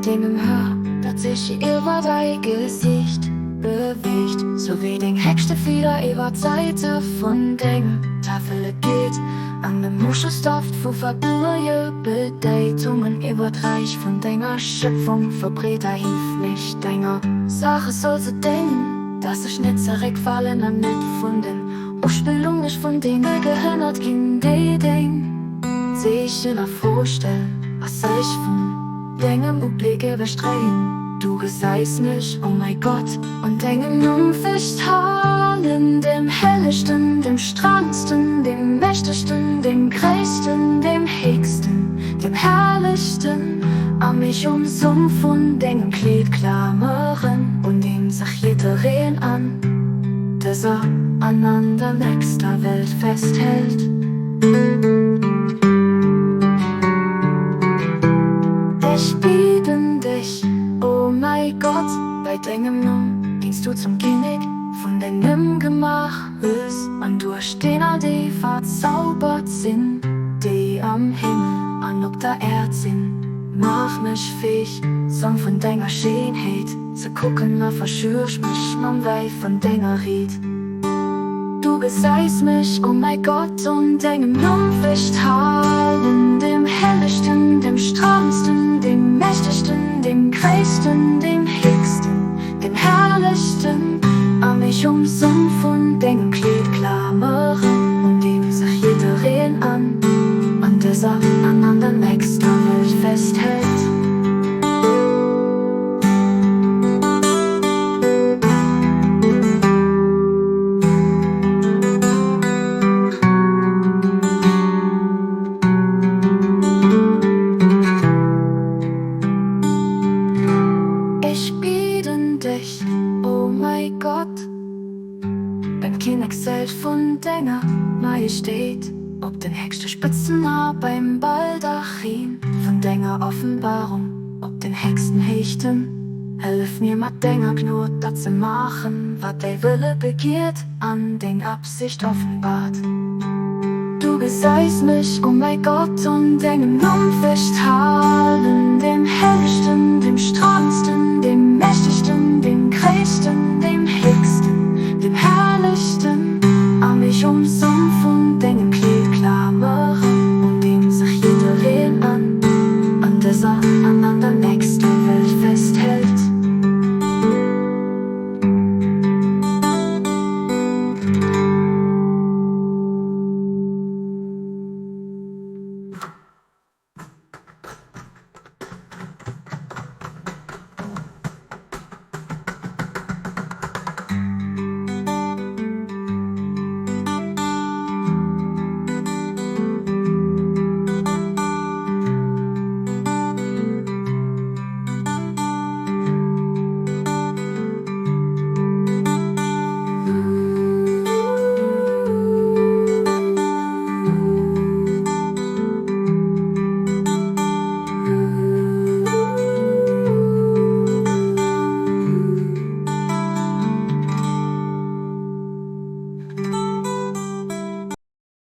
dengem Hör, dat sech iwwer däi Gesiicht beweegt, sou wéi deng héchste Fieder iwwer d'Säite vun dengem Tafele geet, an de Moschusdoft vu verbuerge Bedäitungen iwwer d'Räich vun denger Schëpfung verbreet. Erhief mech denger Sache soll ze déngen, dass ech net zeréckfalen an net vun den Uspillunge vun deene gehënnert ginn, déi deng Zeechen a Fro stellen a sech vun dengem Ubléck ewechdréien. Du gesäis mech, o mäi Gott, un dengem Numm festhalen, dem Hellegsten, dem Strangsten, dem Mächtegsten, dem Gréissten, dem Héchsten, dem Herrlechsten, a mech um Som vun dengem Kleed klameren, un deem sech jiddereen an dëser an an der nächster Welt festhält. Ech bieden dech, o mäi Gott, bei dengem Numm, deen s du zum Kinnek vun dengem gemaach hues, an duerch deen all déi verzaubert sinn, déi am Himmel an op der Äerd sinn, maach mech fäeg, d'Sonn vun denger Schéinheet ze kucken, a verschürch mech mam Wäi vun denger Ried. Du gesäis mech, o mäi Gott, un dengem Numm festhalen, dem Hellegsten, dem Strangsten, dem Mächtegsten, dem Gréissten, dem Héchsten, dem Herrlechsten, a mech um Som vun dengem Kleed klameren, un deem sech jiddereen an an dëser an an der nächster Welt festhält. Ech bieden dech, o mäi Gott, beim Kinnekszelt vun denger Majestéit, op den héchste Spëtzen a beim Baldachin vun denger Offenbarung, op den héchsten Héichten, hëllef mir mat denger Gnod dat ze maachen, wat däi Wëlle begiert an deng Absicht offenbart. Du gesäis mech, o mäi Gott, un dengem Numm festhalen, dem Hellegsten, dem Strangsten, dem Mächtegsten, dem Gréissten, dem Héchsten, dem Herrlechsten, a mech um.